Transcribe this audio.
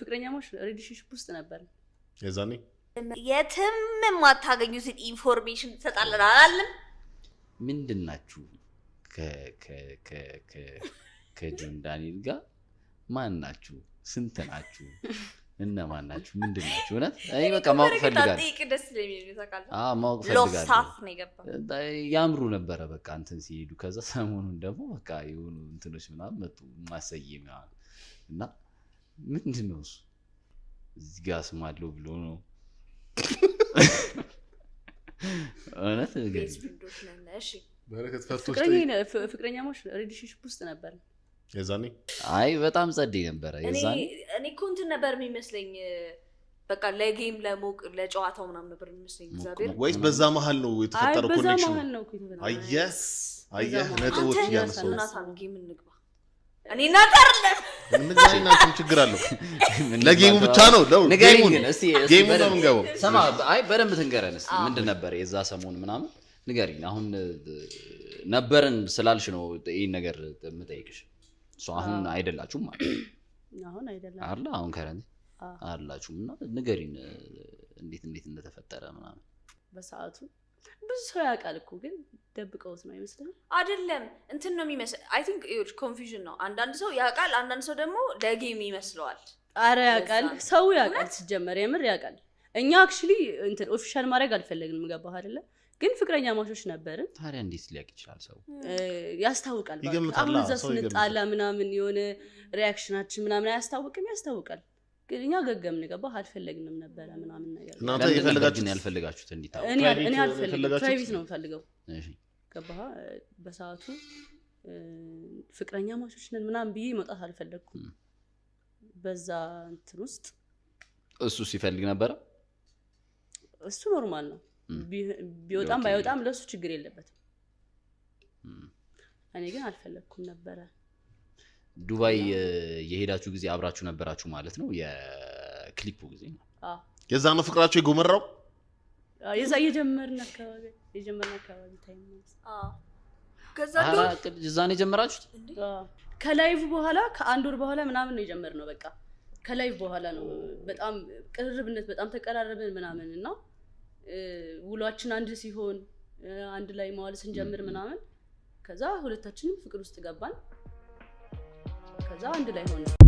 ፍቅረኛሞች relationship ውስጥ ነበር የዛኔ። የትም የማታገኙትን information ትሰጣለን አላልንም? ምንድን ናችሁ ከጆን ዳንኤል ጋር ማን ናችሁ? ስንት ናችሁ? እነማን ናችሁ? ምንድን ናችሁ? እውነት እኔ በቃ ማወቅ ፈልጋለሁ። ደስ ስለሚል ታውቃለህ። አዎ ማወቅ ፈልጋለሁ። ሎሳፍ ነው የገባው። ያምሩ ነበረ በቃ እንትን ሲሄዱ። ከዛ ሰሞኑን ደግሞ በቃ የሆኑ እንትኖች ምናምን መጡ ማሰየሚያ እና ምንድን ነው እሱ እዚህ ጋር ስም አለው ብሎ ነው እውነት ንገሪኝ። በረከት ፈቶች ፍቅረኛሞች relationship ውስጥ ነበር የዛኔ። አይ በጣም ጸዴ ነበረ የዛኔ። እኔ እኮ እንትን ነበር የሚመስለኝ በቃ ለ game ለሞቅ ለጨዋታው ምናምን ነበር የሚመስለኝ። እግዚአብሔር ወይስ በዛ መሀል ነው የተፈጠረው በዛ connection? መሀል ነው እኮ የተፈጠረው። አየህ አየህ ነጥቦች እያነሳሁ ናታን game እንግባ። እኔ እናንተ አይደለም እንግባ። ችግር አለው ለ game ኡ ብቻ ነው ንገሪኝ ግን እስቲ game ኡ ነው የምንገባው። ስማ አይ በደንብ ትንገረን እስቲ ምንድን ነበር የዛ ሰሞን ምናምን ንገሪኝ። አሁን ነበርን ስላልሽ ነው ይሄን ነገር የምጠይቅሽ። እሱ አሁን አይደላችሁም ማለት አሁን አይደለም አይደል? አሁን current አይደላችሁም እና ንገሪን እንዴት እንዴት እንደተፈጠረ ምናምን። በሰዓቱ ብዙ ሰው ያውቃል እኮ ግን ደብቀውት ነው አይመስልም? አይደለም እንትን ነው የሚመስል። I think ይኸውልሽ confusion ነው። አንዳንድ ሰው ያውቃል፣ አንዳንድ ሰው ደግሞ ለ game ይመስለዋል። አረ ያውቃል፣ ሰው ያውቃል፣ ሲጀመር የምር ያውቃል። እኛ actually እንትን official ማድረግ አልፈለግንም፣ ገባህ አይደለ? ግን ፍቅረኛ ማቾች ነበርን። ታዲያ እንዴት ሊያውቅ ይችላል ሰው? ያስታውቃል። አሁን እዛ ስንጣላ ምናምን የሆነ reaction ኣችን ምናምን አያስታውቅም? ያስታውቃል። ግን እኛ ገገምን፣ ገባህ? አልፈለግንም ነበረ ምናምን ነገር። እናንተ የፈለጋችሁት ያልፈለጋችሁት እንዲታወቅ እኔ አልፈልግም፣ private ነው የምፈልገው። ገባህ? በሰዓቱ ፍቅረኛ ማቾች ነን ምናምን ብዬ መውጣት አልፈለግኩም። በዛ እንትን ውስጥ እሱ ሲፈልግ ነበረ። እሱ normal ነው፣ ቢወጣም ባይወጣም ለሱ ችግር የለበትም። እኔ ግን አልፈለግኩም ነበረ። ዱባይ የሄዳችሁ ጊዜ አብራችሁ ነበራችሁ ማለት ነው? የክሊፑ ጊዜ ነው። አዎ የዛ ነው ፍቅራችሁ የጎመራው። የዛ የጀመርን አካባቢ time ነው። አዎ ከዛ የዛ ነው የጀመራችሁት? ከ live በኋላ ከአንድ ወር በኋላ ምናምን ነው የጀመርነው። በቃ ከ live በኋላ ነው በጣም ቅርብነት፣ በጣም ተቀራረብን ምናምን እና ውሏችን አንድ ሲሆን አንድ ላይ መዋል ስንጀምር ምናምን ከዛ ሁለታችንም ፍቅር ውስጥ ገባን። ከዛ አንድ ላይ ሆነ።